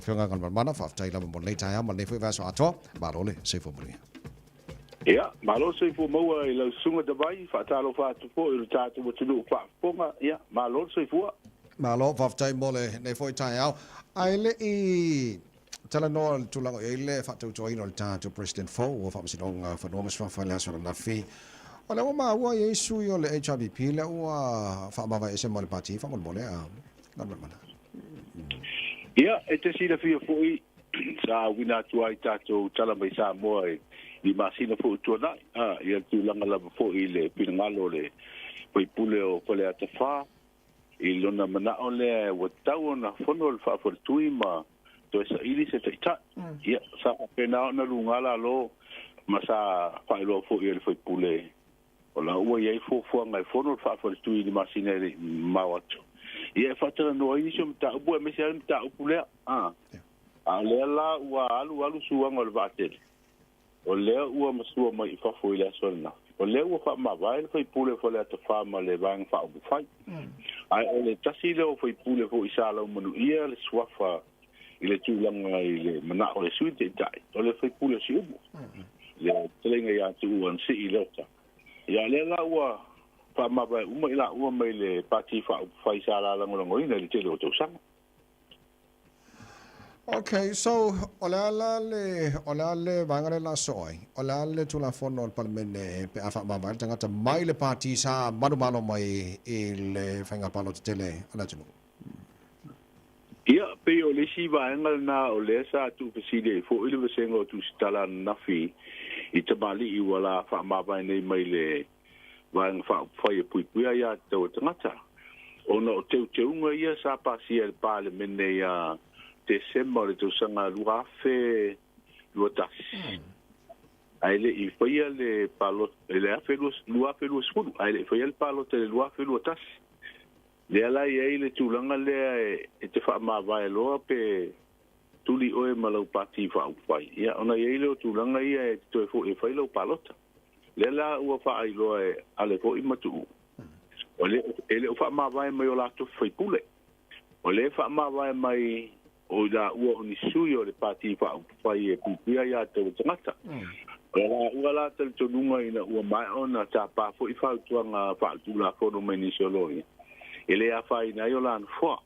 Afioga Galumalemana, faafetai lava mo lenei taeao ma lenei foi vaiaso atoa. Malo le soifua manuia. Ia, malo le soifua maua i lau Susuga Tavai, faatalofa atu foi i lo tatou atunuu faafofoga, ia, malo le soifua. Malo, faafetai mo lenei foi taeao. Ae le i talanoa i le tulaga o i ai le faatautoaina o le tatou President fou o Faamasinoga Fanua ma Suafa i le aso ananafi, o lea ua maua e i ai sui o le HRPP lea ua faamavae ese mai le pati faamolemole a Galumalemana. Ia, e te silafia foi sa auina atu ai tatou tala mai Samoa i masina foi ua tuanai, ia le tulaga lava foi i le finagalo o le faipule o Faleata 4 i lona manao lea ua tatau ona fono le faafoletui ma toe saili se taitai. Ia, sa faapena ona luga lalo ma sa faailoa foi e le faipule o la ua i ai fuafuaga e fono le faafoletui i le masina e le i mamao atu. Ia, e faatalanoa ai nisi o mataupu aemaise lava le mataupu lea. A o lea la ua alu alu suaga o le vaatele, o lea ua masua mai i fafo i le aso ananafi, o lea ua faamavae le faipule o Faleata 4 ma le Vaega Faaupufai. Ae o le tasi lea o faipule foi sa laumanuia le suafa i le tulaga i le manao o le Sui Taitai, o le faipule o Siumu, le fetalaiga ia Tuuu Anasii Leota. Ia, lea la ua faamavae uma i laua mai le Pati Faaupufai sa lalagolagoina i le tele o tausaga. Okay, so o le a la le, o le a le vaega lea o le a soo ai? O le a le Tulafono a le Palemene pe a faamavae le tagata mai le pati sa manumalo mai i le faiga palota tele a le atunuu? Ia, pei o le isi vaega lena o lea sa tuufesili ai foi le vasega o Tusitala ananafi i tamalii ua la faamavae nei mai le Vaega Faaupufai e Puipuia Aia Tatau a Tagata, ona o teuteuga ia sa pasia e le Palemene ia Tesema o le tausaga 2021, ae le i faia le palota i le 2020, ae le i faia le palota i le 2021. Lea la e i ai le tulaga lea e te faamavae loa pe tuli oe ma lau pati faaupufai, ia ona i ai lea o tulaga ia e te toe foi e fai lau palota. Lea la ua faailoa e Ale foi ma Tuuu, o le, e le o faamavae mai o latou faipule. O lea e faamavae mai o i laua o ni sui o le Pati Faaupufai e puipuia ia te o tagata. O le laua la talitonuga ina ua maea ona tapa foi fautuaga faaletulafono mai nisi o loia, e le afaina ai o la nofoa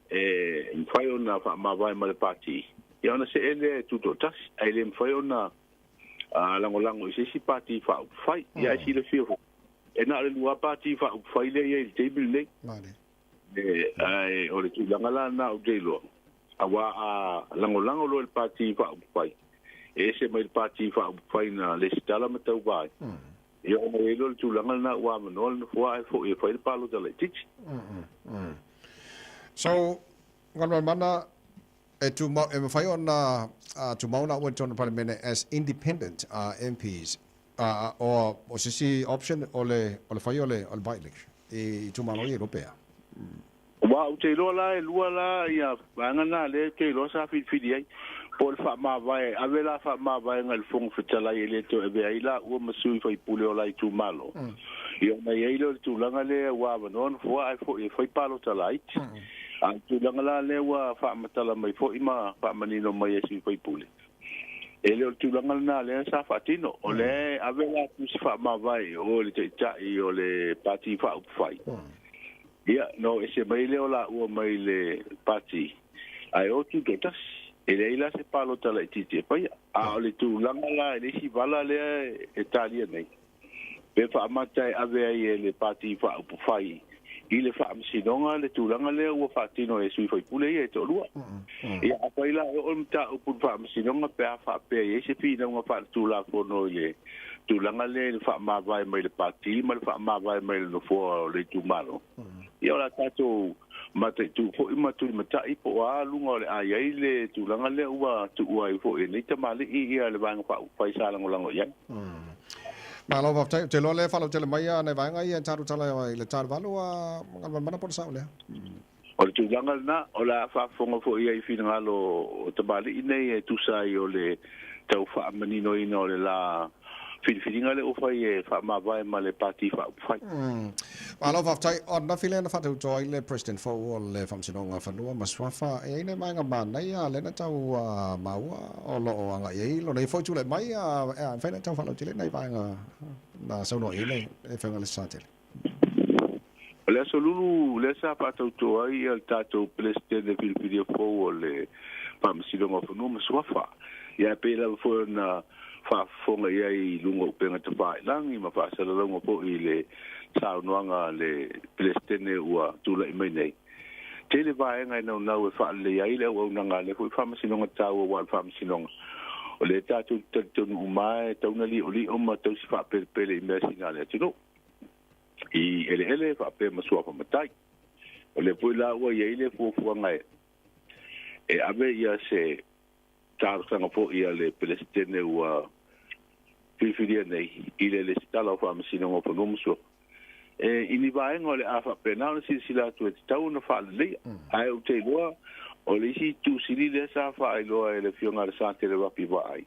e mafai ona faamavae ma le pati, ia ona see lea e tutoatasi, ae le mafai ona lagolago i se isi pati faaupufai. Ia ae silafia foi, e na o le lua pati faaupufai lea e i ai i le taimi lenei. Ae o le tulaga la lena ou te iloa, aua a lagolago loa i le pati faaupufai, e ese mai le pati faaupufai na lesitala ma tauva ai, ia ona i ai loa le tulaga lena ua avanoa le nofoa ae foi e fai le palota laitiiti. So, Galumalemana, e tumau, e mafai ona tumau laua i totonu o le Palemene as independent MPs, o o se isi option o le o le fai o le o le by-election i itumalo ia iloa pe a. Aua ou te iloa la e lua la ia vaega na lea ou te iloa sa filifili ai, po o le faamavae, ave la faamavaega i le Fofoga Fetalai e le toe avea ai laua ma sui faipule o la itumalo, ia ona i ai lea o le tulaga lea ua avanoa nofoa ae foi e fai palota laiti. A o le tulaga la lea ua faamatala mai foi ma faamanino mai e sui faipule, e le o le tulaga lena lea sa faatino. O lea e ave la tusi faamavae i o i le Taitai o le Pati Faaupufai, ia, na o ese mai lea o laua mai le pati, ae o tutoatasi. E leai la se palota laitiiti e faia. A o le tulaga la i le isi vala lea e talia nei, pe faamata e ave ai e le Pati Faaupufai i le Faamasinoga le tulaga lea ua faatino e sui faipule ia e toalua. Ia, afai la e oo le mataupu i le Faamasinoga pe a faapea e i ai se finauga faaletulafono i le tulaga lea i le faamavae mai le pati ma le faamavae mai le nofoa o le itumalo, ia o le a tatou mataitu foi ma tulimatai po o a luga o le a i ai le tulaga lea ua tuua ai foi e nei tamalii ia le Vaega Faaupufai sa lagolago i ai. Malo faafetai. Ou te iloa o lea e faalautele mai nai vaega ia e talu tala i le talu 8 a Galumalemana po o le sao lea. O le tulaga lena, o le a faafofoga foi i ai i finagalo o tamalii nei e tusa ai o le tau faamaninoina o le la filifiliga lea ua fai e faamavae ma le Pati Faaupufai. Malo faafetai. O ananafi lea na faatautoa ai le President fou o le Faamasinoga o Fanua ma Suafa. E i ai nai vaega manaia lea na tau maua o lo o agai ai lona ia foi tulai mai, e mafai ona tau faalautele nai vaega na saunoa i ai le Afioga i le Satele. O le Aso Lulu lea sa faatautoa ai le tatou Peresetene filifilia fou o le Faamasinoga o Fanua ma Suafa. Ia e pei lava foi ona faafofoga i ai i luga o upega tafailagi ma faasalalauga foi i le saunoaga a le Peresetene ua tulai mai nei. Tele vaega e naunau e faaleleia ai le auaunaga a lea foi Faamasinoga taua aua o le Faamasinoga o lea tatou te talitonu uma e tau na li'oli'o ma tausi faapelepele i measina a le atunuu i eleele faapea ma suafa matai. O lea foi la ua i ai le fuafuaga e ave ia se talosaga foi a le Peresetene ua filifilia nei i le Resitala o Faamasinoga o Fanua ma Suafa e i ni vaega o le a faapena ona silasila atu e tatau ona faaleleia. Ae ou te iloa o le isi itu sili lea sa faailoa e le Afioga ia Lesatele Rapi Vaai,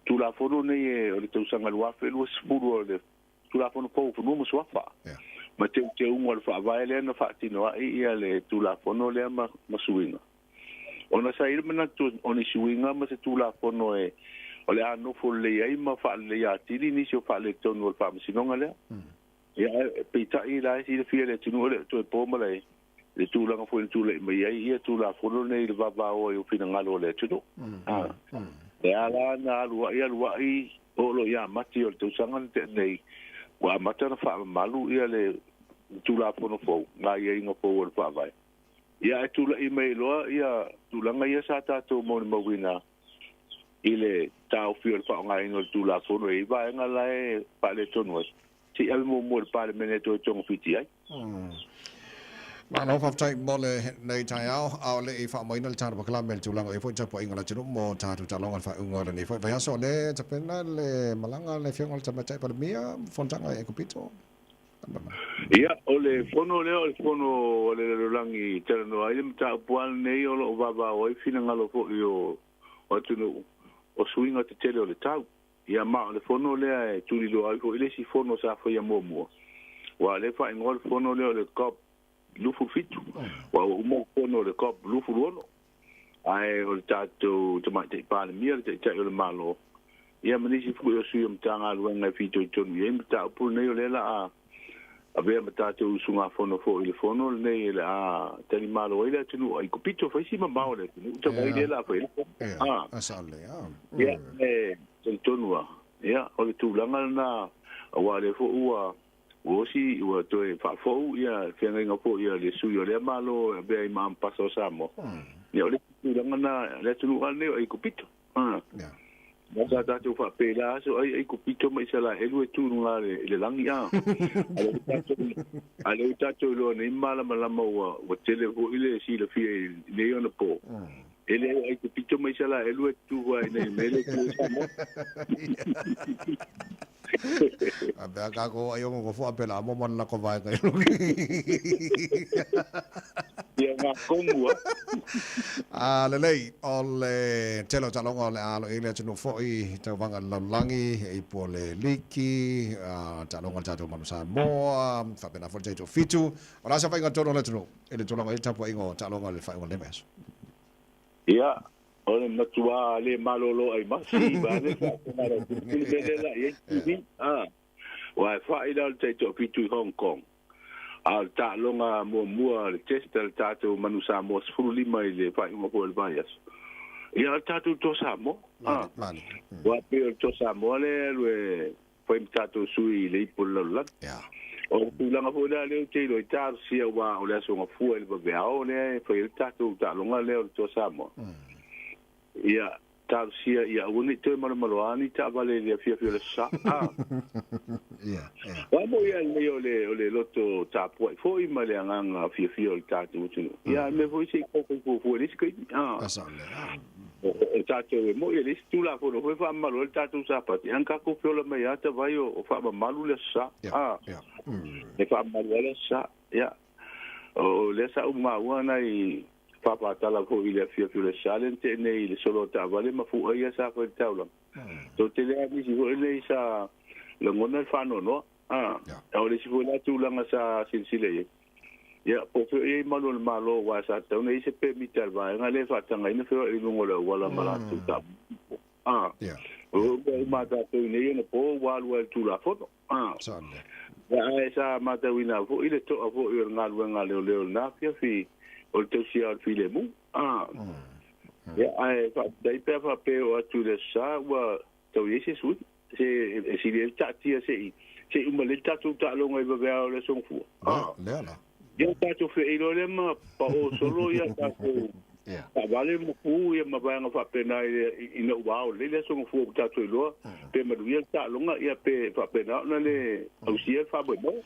Tulafono nei e o le tausaga 2020 o le Tulafono Fou o Fanua ma Suafa, ma teuteuga o le Faavae lea na faatino ai ia le Tulafono lea ma suiga. Ona sa i ai le manatu o ni suiga ma se Tulafono e o le a nofo lelei ai ma faaleleia atili nisi o faaletonu o le Faamasinoga lea. Ia, ae peitai la e silafia e le atunuu e le o toe po ma le le tulaga foi na tulai mai ai ia Tulafono nei i le vavao ai o finagalo o le atunuu. E ala na alu ai alu ai o lo ia Mati o le tausaga na tea nei, ua amata ona faamamalu ia le Tulafono fou, ngā aiaiga fou o le Faavae. Ia ae tulai mai loa ia tulaga ia sa tatou molimauina i le taofi o le faaaogaina o le Tulafono e i ai vaega la e faaletonu ai, se i ave muamua i le Palemene e toe togafiti ai. Malo faafetai mo lenei taeao, a o le i faaumaina le tatou polokalame i le tulaga o i ai foi tapuaiga a le atunuu mo tatou taaloga i le faaiuga o lenei foi vaiaso. O lea e tapena le malaga a le Afioga i le Tamaitai Palemia, fonotaga i Aikupito. Ia, o le fono lea o le fono a le lalolagi e talanoa ai le mataupu lava lenei o lo o vavao ai finagalo foi o atunuu o suiga tetele o le tau. Ia, ma o le fono lea e tuliloa ai foi le isi fono sa faia muamua, aua o lea e faaigoa le fono lea o le COP 27, aua ua uma le fono o le COP 26. Ae o le tatou Tamaitai Palemia, le Taitai o le Malo, ia ma nisi foi o sui o Matagaluega e fitoitonu i ai mataupu lenei, o lea la a avea ma tatou usugafono foi i le fono lenei e le a talimalo ai le atunuu ai kopito fai si mamao le atunuu tavai lea la fai le fono. Ia, e talitonu lava, ia, o le tulaga lena, aua o lea foi ua ua osi, ua toe faafou ia feagaiga foi a le sui o lea Malo e avea ai ma Amepasa o Samoa. Ia, o le tulaga lena, le atunuu lava lenei o Aikupito. Na sa tatou faapela aso ai Aikupito ma Isalaelu e tu i luga i le lagi, a. A o lea ua tatou iloa nei malamalama ua tele foi le silafia i nei ona po. E le o Aikupito ma Isalaelu e tu ai nei mea le tu i Samoa. A mea kākou ai o ngofo a pela mo mana ko vai kai Ia ngā kongua. A lelei, o le tele o taaloga o le a alo i ai le atunuu foi, tauvaga i le lalolagi, e ipu o le liki, taaloga a le tatou Manu Samoa, faapena foi le taitoafitu. O le a se faiga tonu a le atunuu i le tulaga o i ai le tapuaiga o taaloga i le faaiuga o lenei vaiaso? Ia, o le matua le malolo ai masi, vaeane le faafofoga a le atunuu i le mea lea la i ai TV. Aua e fai la o le taitoafitu i Hong Kong, a o le taaloga muamua, le test a le tatou Manu Samoa 15 i le faaiuga foi o le vaiaso. Ia, o le tatou Toa Samoa. Aua pei o le Toa Samoa lea e alu e fai ma tatou sui i le ipu o le lalolagi. O le tulaga foi lea lea ou te iloa i talosia aua o le Aso Gafua i le vaveao lea e fai ai le tatou taaloga lea o le Toa Samoa. Ia, talosia ia aua ne i toe malomaloa ni taavale i le afiafi o le Aso Sa. Aua mo ia lenei o le, o le loto tapuai foi ma le agaga fiafia o le tatou atunuu. Ia, a mea foi se i tau fai fuafua i le isi taimi. O tatou e moi e leai se Tulafono foi e faamamalu ai le tatou Sapati, ae na tatou feola mai lava tavai o faamamalu le Aso Sa. E faamamalu lava le Aso Sa. Ia, o lea sa ou maua nai faafatala foi i le afiafi o le Aso Sa lea na tea nei i le solo a taavale ma fua ia sa fai i le taulaga. Toatele lava nisi foi nei sa Lagona le faanoanoa. A, o le isi foi la tulaga sa silasila i ai, ia, po o fea o i ai malu o le Malo, aua sa tatau ona i ai se pemita a le vaega lea e faatagaina feoai i luga o le auala ma latou taavale. A, o lo o mea uma a tatou i nei anapo ua alu ai i le Tulafono. A, ae sa matauina foi le toa foi o le galuega a leoleo i lena afiafi o le tausia o le filemu. A, ia, ae faafetai pe a faapea e oo atu i le Aso Sa ua tau i ai se suiga. Se e sili ai le taatia se i se i uma lelei le tatou taaloga i vaveao o le Aso Gafua. A, lea la. Ia tatou feei loa lea ma pao solo ia tatou taavale ma pu ia ma vaega faapena ina ua ao lelei le Aso Gafua ua tatou iloa pe manuia le taaloga ia pe faapena ona le ausia le faamoemoe.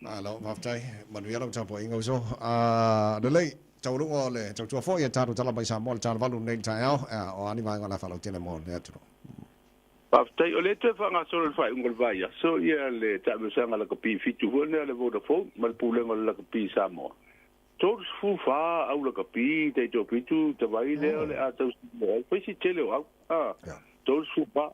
Malo, faafetai. Manuia lau tapuaiga uso. A, lelei, taualuga o le tautua foi e tatou tala mai Samoa le tala valu nei i le taeao, o a ni vaega o le a faalautele mo le atunuu. Faafetai, o lea e toe faagasolo i le faaiuga o le vaiaso ia le taamilosaga lakapi fitu foi lea a le Vodafone ma le Pulega o le Lakapi i Samoa. 34 au lakapi taitoafitu tavai lea o le a tausia ai. Fai si tele o au, a, 34.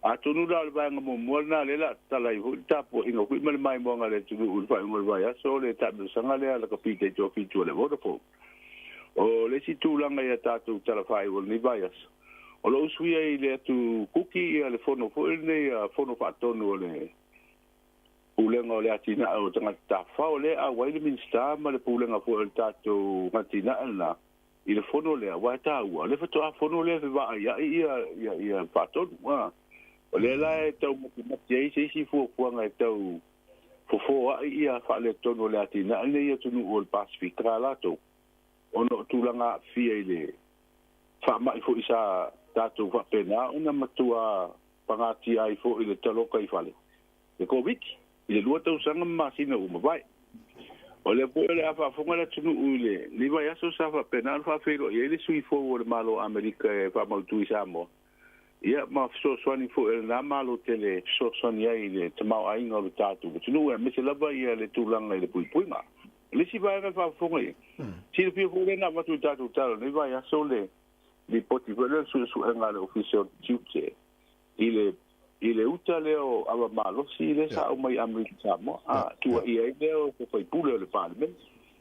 Atonu la o le vaega muamua lena lea o le a tatala ai foi le tapuaiga foi ma le maimoaga a le atunuu i le faaiuga o le vaiaso o le taamilosaga lea a lakapi taitoafitu a le Vodafone. O le isi tulaga i a tatou tala faaiu o lenei vaiaso, O lo o usuia i le atu Kuki ia le fono foi lenei a Fono Faatonu o le Pulega o le Atinae o Tagata Tafafao, lea e auai le Minisita ma le Pulega foi o le tatou atinae lena i le fono lea, aua e taua, o lea faatoa fono lea e fevaaiai ia, ia, ia Faatonu. A. O lea la e tau matimati ai se isi fuafuaga e tau fofoai ia faaletonu o le atinae lenei i atunuu o le Pasefika a latou, ona o tulaga aafia i le faamai foi sa tatou faapena ona matua pagatia ai foi le taloka i fale, le Koviti, i le 2 tausaga ma masina ua mavae. O lea foi o le a faafofoga le atunuu i lenei vaiaso sa faapena ona faafeiloai ai le sui fou o le Malo o Amerika e faamautu i Samoa, ia ma fesoasoani foi a lena Malo tele e fesoasoani ai i le tamaoaiga o le tatou atunuu aemaise lava ia le tulaga i le puipuiga. O le isi vaega e faafofoga i ai, silafia foi lea na avatu i tatou tala o lenei vaiaso le lipoti foi lea o le suesuega a le Ofisa o le Tiute i le i le uta lea o ava malosi lea sa aumai i Amerika Samoa, a tuuaia ai lea o se faipule o le Palemene.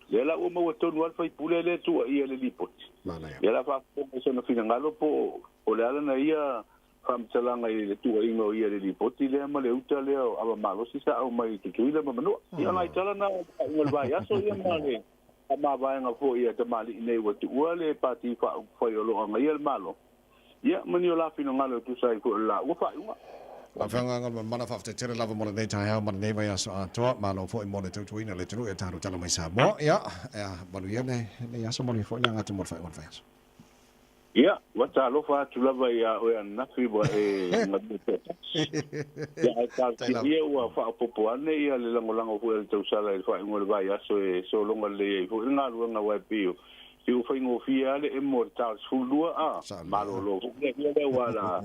Lea la ua maua tonu lava le faipule lea e tuuaia i le lipoti. Lea la faafofoga i sona finagalo po o le a lana ia faamatalaga i le tuuaiga o ia i le lipoti lea ma le uta lea o ava malosi sa aumai i Tutuila ma Manua. Ia o nai tala na o le faaiuga o le vaiaso ia ma le faamavaega foi a tamalii nei ua tuua le Pati Faaupufai o lo o agaia le Malo, ia ma ni o la finagalo e tusa ai foi o le laua faaiuga. Afioga Galumalemana, faafetai tele lava mo lenei taeao ma lenei vaiaso atoa. Malo foi mo le tautuaina o le atunuu i a tatou tala mai Samoa. Ia, manuia lenei aso, manuia foi le aga atu mo le faaiuga o le vaiaso. Ia, ua talofa atu lava iā oe ananafi ua e galue toatasi. Ia, ae talosia ia ua faaopoopo ane ia le lagolago foi a le tausala i le faaiuga o le vaiaso e sologa lelei ai foi le galuega aua e pei o pei ua faigofie lava le emo o le ta o le 12 a malolo foi lea ia lea ua la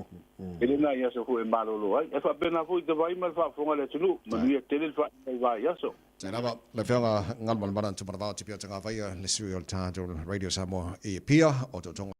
tele nai aso foi e malolo ai. E faapena foi i Tavai ma le faafofoga a le atunuu. Manuia tele le faaiuga o le vaiaso. Tēnā lava, le Afioga Galumalemana Tumanavao Tipia Tagavaia, le sui o le tatou Radio Samoa i Apia, o Tautoga.